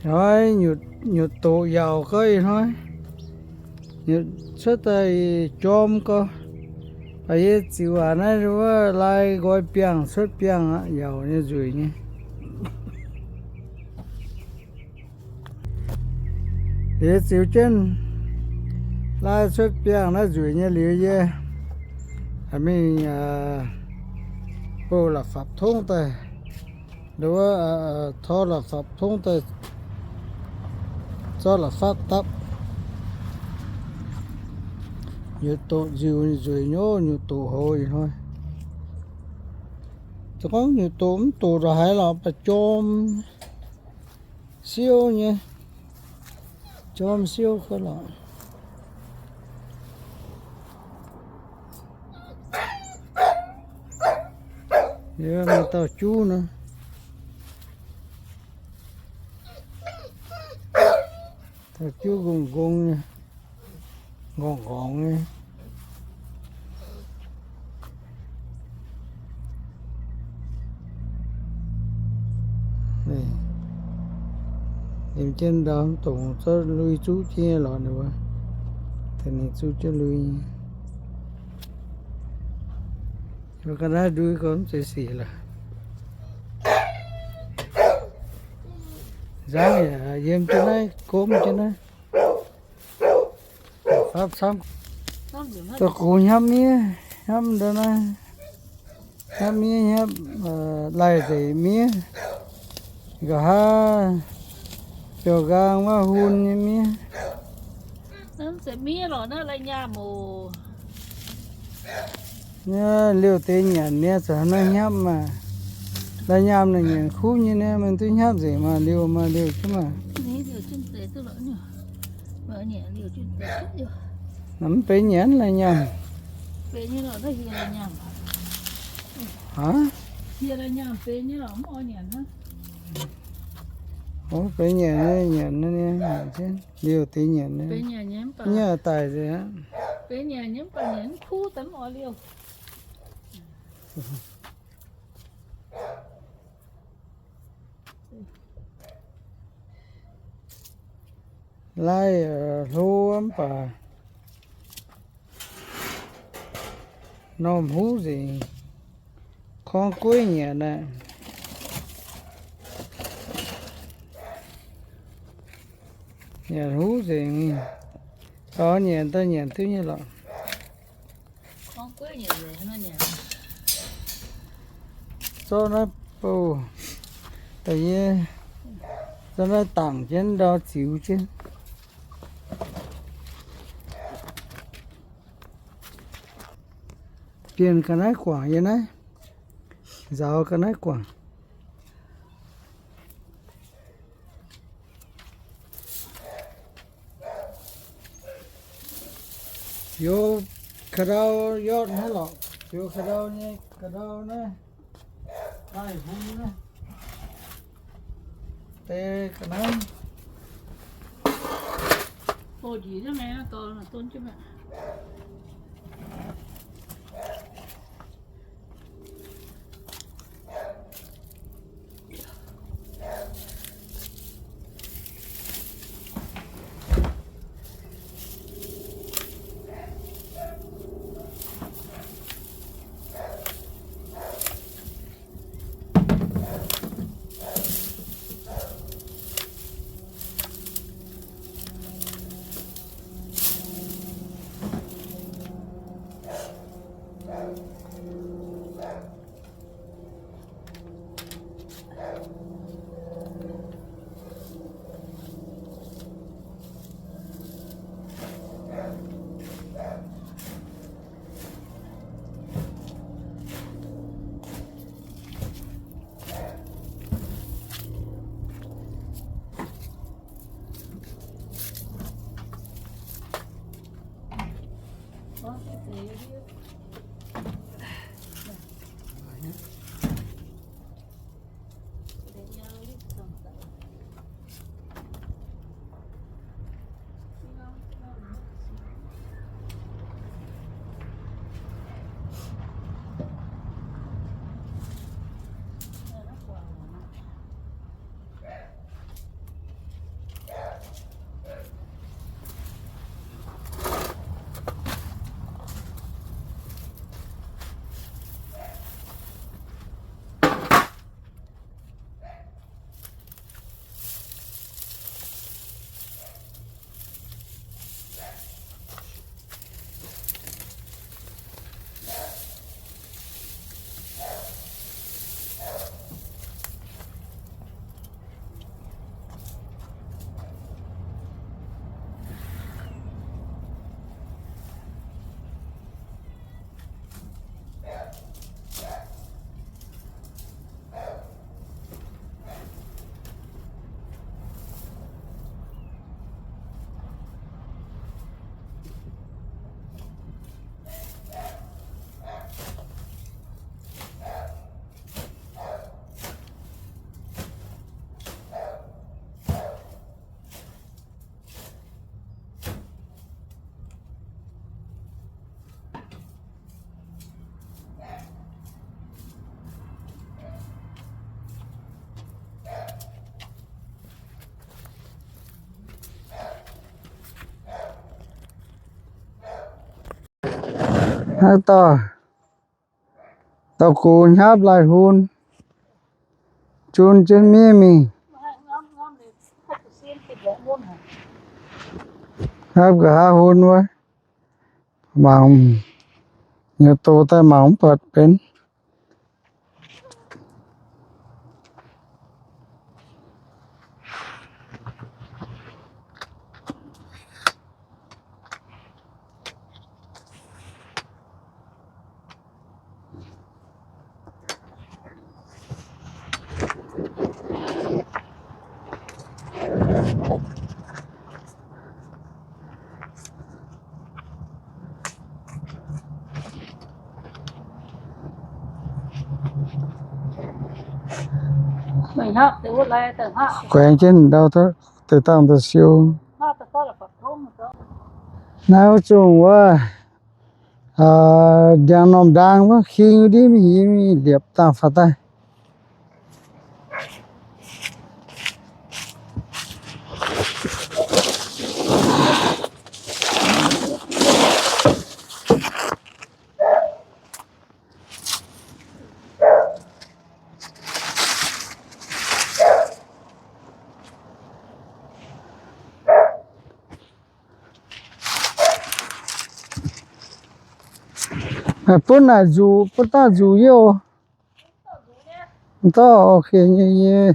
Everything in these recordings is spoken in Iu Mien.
Hnoi nyutc doqc yaauc gau ih hnoi. Nyutc cuotv daaih jorm gau. Baac yie ziux aac naaiv wuov lai nqoi biangh cuotv biangh aqv, yaauc nyei nzueic nyei. Liuz ziux jienv lai cuotv biangh naaiv nzueic nyei liuz yie mingh bouh la'fapc tongv daaih, tor la'fapc tongv daaih, zorqv la'fapc dapv. Nyutc doqc nziuc nzueic nyei, nyutc doqc hoz ih hnoi. Za'gengh nyutc doqc mv doqc ndongc haaix lorqc, baac jorm siouv nyei, jorm siouv kuv lorqc. Maaih dauh juv nor, dauh juv nqongh nqongh nyei, nqorngc nqorngc nyei. Ninh jienv ndau dongc zorqv lui zuqv jienv lorqc ninh wuov, ninh zuqv jienv lui. Ga'naaiv ndui gorngv mv zeiz sic lorqc. Nzangv yaac yiem jienv naaiv, gomv jienv naaiv. Fapv camv. Da'gux hnyapv miev, hnyapv ndau naaiv, hnyapv miev, hnyapv laih ndeic miev, nqa'haav biouv nqaang wuov hun nyei miev. Liouh deix nyanc nyei, zoux naaiv hnyapv maah. Lai nyaamh naaic nyanc kuv nyei nyei, maiv duqv hnyapv nzengc maah, liouh maah, liouh jienv maah. Mv benx nyanc lai nyaamh. Aav, benx nyanc nyei, nyanc nyei, liouh deix nyanc nyei, nyei daic nzengc aqv. Lai hlo mv baac normh huv nzengc, korng gueiv nyanc aqv. Nyanc huv nzengc. Taux nyanc daaih nyanc duqv nyei lorqc. Zorqv naaiv bouh daaih nyei, zorqv naaiv dangc jienv ndau ziux jienv. Bienh ga'naaiv guangc yiem naaiv, nzaaux ga'naaiv guangc. Youz ka'ndau yotv hnangv lorqc, youz ka'ndau nyei, ka'ndau naaiv, daaih hung naaiv, deix ga'naaiv. Naaiv dauh, dauh gox hnyapv lai-hun, jun jienv miev mingh. Hnyapv nqa'haav hun wuov, mangc, nyouz doz daaih mangc mv buatc benx. Guaengx jienv ndau deix dangh da'siou. Naaiv wuov zungh wuov, ndiangx-normh ndaang wuov, hing ndiev mingh, yie mingh liepc dangh faaux daaih. Bun naaic nzuqc, bun daaih nzuqc yie oc. Mv dorh, ok, nyei, nyei.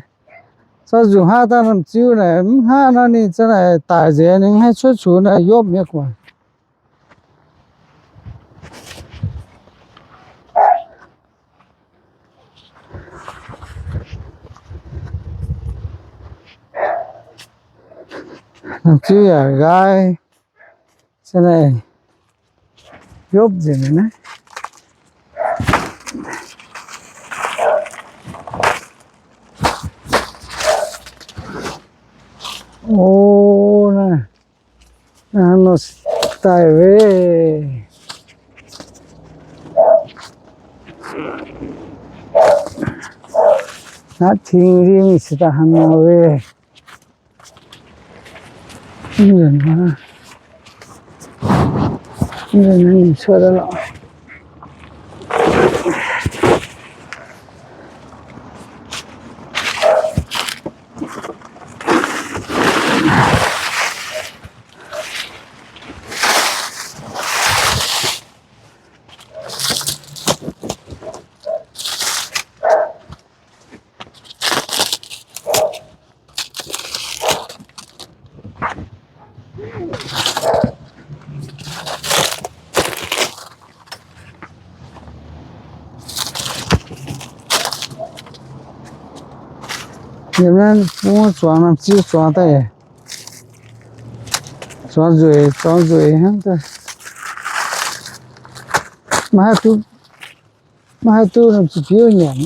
Zorqv nzuqc haav daaih norm ziu naaic, mv haav nor ninh za'naaic daic nzengc, ninh mv haih cuotv cunx naaic, yopv nyei gu'nguaaic. Norm ziu yaac nqaai, za'naaic yopv nzengc naaiv. O, naaiv, naaiv nor daaih weih. Naaiv ting ndiev mingh se daaih hnangv nor weih. Mv nzunc, mv nzunc ninh cuotv daaih lorqc. Yiem naaiv mbuo zuangx norm ziu zuangx daaih, zuangx nzueic, zuangx nzueic hnangv daaih. Maiv haih duqv, maiv haih duqv norm ziu-biouv nyanc.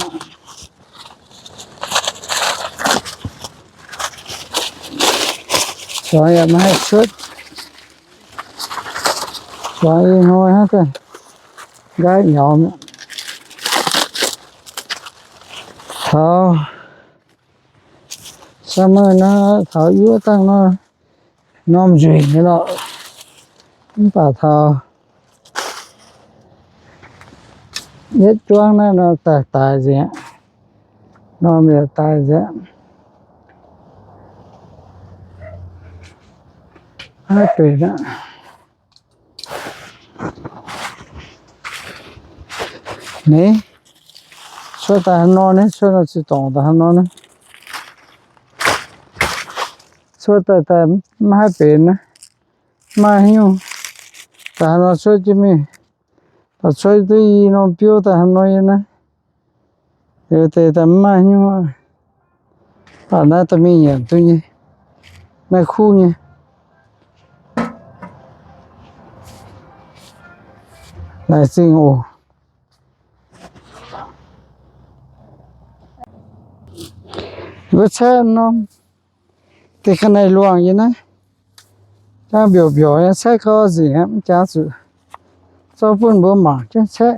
Zuangx yaac maiv haih cuotv. Zuangx ih hnoi hnangv daaih, nqaai nyaux mi'aqv. Taux summer nor, taux yuoqv dangh nor, norm nzueic nyei lorqc. Mv baac taux yietv juangv naaiv nor daaih daic nzengc, norm yaac daic nzengc. Maiv benx aqv. Naaiv, cuotv daaih haaix nor naaiv, cuotv nor ziqc dorngc daaih haaix nor naaiv. Cuotv daaih daaih maiv haih benx naaiv. Maiv nyungc. Daaih haaix nor cuotv jienv mingh. Daaih cuotv duqv i norm biouv daaih haaix nor yiem naaiv. Liuz deix daaih mv maaih nyungc. Baac naaiv daaih mingh nyanc duqv nyei. Naaiv kuv nyei. Laengz zingh oc. Wuov caeqv norm deix ga'naaiv-luangh nyei naaiv, jangv mbiouc mbiouc nyei caeqv gau nzengc aqv, mv jaax zuqc zorqv bun mbuo mangc jienv caeqv.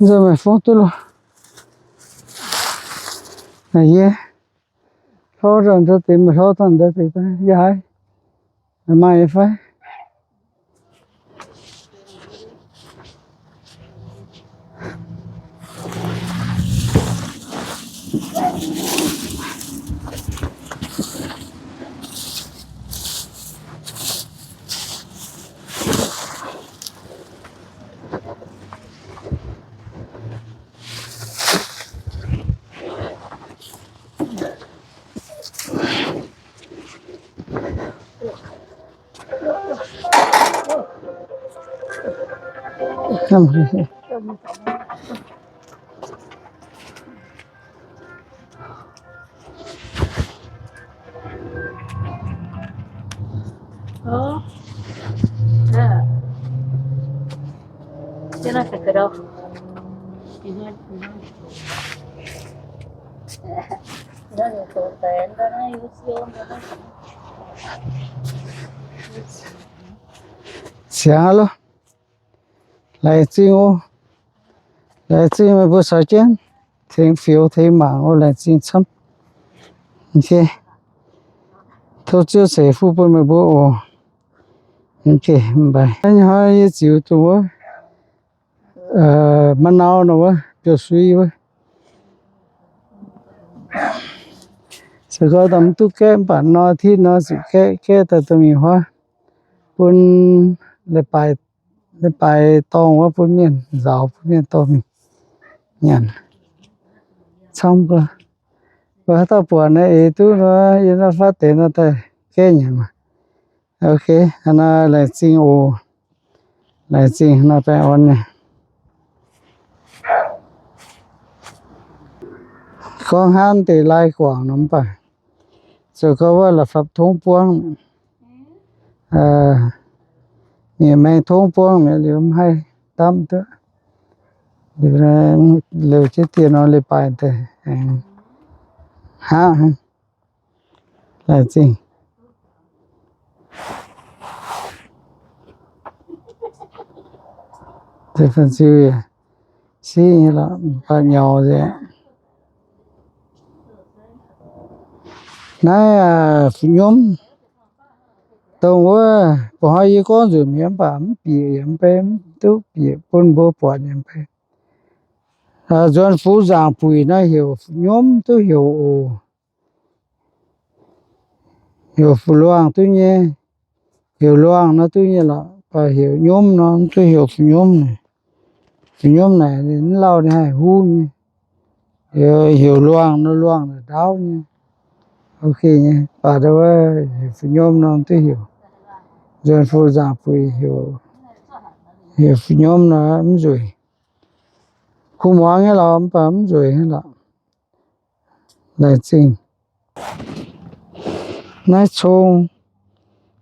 Naaiv, meih fongv duqv loh. Naaiv yie hlorv daaih ndau deix, meih hlorv daaih ndau deix, yie haiz maaih nyei fai? Siang loh. Laengz zingh oc. Laengz zingh meih mbuo caux jienv tengx fioux tengx mangc oc. Laengz zingh camv. Tov Ziouv ceix fuqv bun meih mbuo oc. Hnoi yie ziux dongh wuov, ma'nau nor wuov, biouv-sui wuov. Se gorngv mv duqv gaeqv mv baac nor, tin nor ziouc gaeqv, gaeqv daaih dongh mingh huaav, bun leiz-baaix, leiz-baaix dorngh wuov bun mienh nzaaux, bun mienh dorh mingh nyanc camv. Mbuo haaix dauh buatc naaiv eix duqv nor, yie naaiv faatv deix nor daaih gaeqv nyanc maah. Ok, hnangv naaiv laengz zingh oc. Laengz zingh nor baengh orn nyei. Gorngv hnangv deix lai guangc nor mv baac zoux gau wuov la'fapv tongv buangv, mienh maeng tongv buangv mi'aqv liuz mv haih ndamv duqv. Liuz jienv dieh nor leiz-baaix daaih aengx hnangv. Laengz zingh. Siqv nyei lorqc, mv baac nyaux nzengc. Naaiv fu'nyomv dongh wuov, mbuo hnoi yie gorngv nzunc mi'aqv mv baac mv bieqc yaac mv bei, mv duqv bieqc bun mbuo buatc yaac mv bei. Nzuonx fuqv nzaangc buic naaiv heuc fu'nyomv duqv heuc oc. Heuc fu'luangh duqv nyei. Heuc luangh nor duqv nyei lorqc, mv baac heuc nyomv nor mv duqv heuc fu'nyomv. Fu'nyomv naaic ninh mv lauh ninh haih huv nyei. Heuc luangh nor luangh naaic ndaauv nyei. Ok nyei, mv baac wuov heuc fu'nyomv nor mv duqv heuc. Nzuonx fuqv nzaangc buic heuc, heuc fu'nyomv nor mv nzueic. Kuh muangx nyei lorqc, mv baac mv nzueic nyei lorqc. Laengz zingh. Naaiv cong,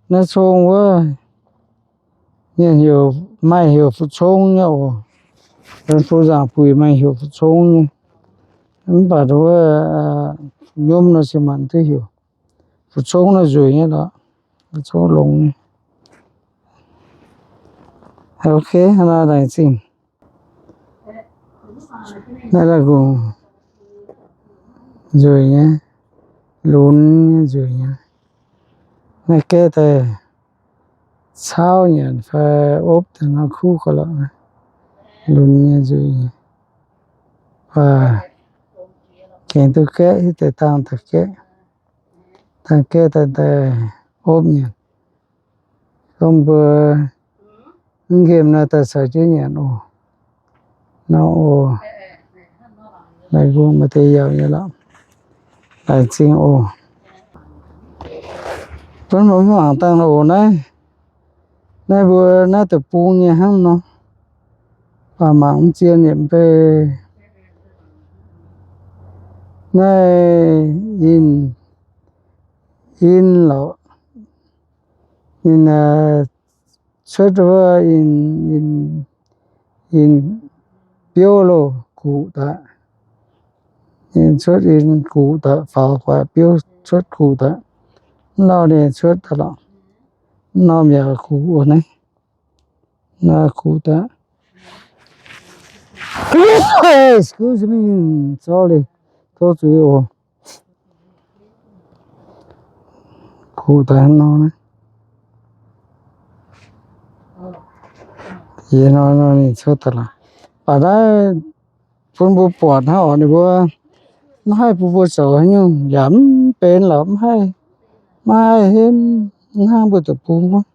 naaiv cong wuov, mienh heuc, maaih heuc fu'cong nyei oc. Nzuonx fuqv nzaangc buic maaih heuc fu'cong nyei. Mv baac wuov, fu'nyomv nor cin-maanc duqv heuc. Fu'cong nor nzueic nyei lorqc. Fu'cong longx nyei. Ok, naaiv laengz zingh. Naaiv la'gungc nzueic nyei, lunx nyei nzueic nyei. Naaiv gaeqv daaih caauv nyanc fai opv daaih nor kuv gauh lorqc. Lunx nyei nzueic nyei. Baac gengh duqv gaeqv, hiuv deix dangh daaih gaeqv, dangh gaeqv daaih daaih opv nyanc. Gorngv mbuo mv nqemh naaiv daaih caux jienv nyanc oc. Nor oc. Laaix mbuo maaih deix yaac nyei lorqc. Laengz zingh oc. Bun mbuo mv mangc dangh oc naaiv. Naaiv mbuo naaiv deic-bung nyei hnangv nor. Baac mangc mv zien yietc mbei. Naaiv in, in lorqc. Ninh cuotv wuov in, in, in biouv loh guqc daaih. Ninh cuotv in guqc daaih, faaux gu'nguaaic biouv cuotv guqc daaih. Mv lauh ninh cuotv daaih lorqc. Mv norm yaac guqc wuov naaiv. Naaiv kuv daaih. Sorry, tov zuiz oc. Kuv daaih nor naaiv. Yie nor nor ninh cuotv daaih lorqc. Baac naaiv bun mbuo buatc hnangv oc, ninh mbuo maiv haih bun mbuo zoux haaix nyungc yaac mv benx lorqc, mv haih, maiv haih henv, mv hnangv mbuo deic-bung wuov.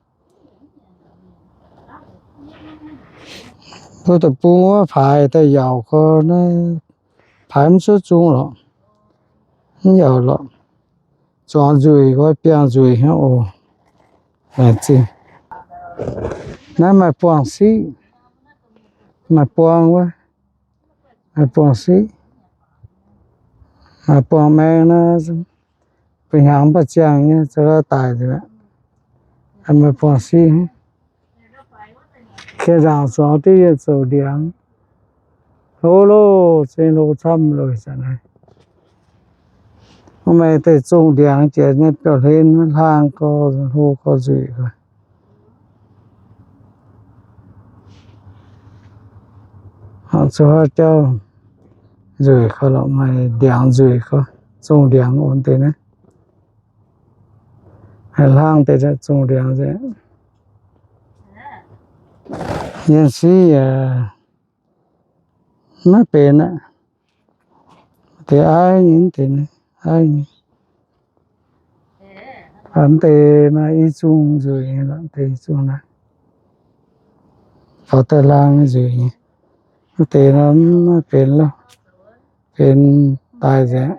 Mbuo deic-bung wuov paaix daaih yaac gorx naaiv, paaix mv cuotv zung lorqc, mv yaac lorqc. Zuangx nzueic, gorx biangh nzueic hnangv oc. Naaiv maaih buangh siqv, maaih buangh wuov, maaih buangh siqv, maaih buangh maeng naaiv, ba'hnyangx mv baac ziangh nyei, zoux daaih nzunc, maaih buangh siqv. Kie nzaangc zuangx diuv yie zoux ndiangx. Hlo loh, zengv hlo camv loh zanc naaiv. Mv maaih deix zongh ndiangx jiex nyei biauv-hlen, hlang gorx, hlo gorx nzueic gorx. Zuov jauv nzueic gorx lorqc, maaih ndiangx nzueic gorx, zongh ndiangx onx deix naaiv. Haaix hlang deix zungh ndiangx nzengc. Yie siqv yaac maiv benx aqv. Deix aiv nyei, deix aiv nyei. Mv deix maaih i zungh nzueic nyei lorqc, deix i zungh naaiv. Faaux daaih hlang nzueic nyei. Mv deix nor maiv benx lorqc. Benx daaih nzengc.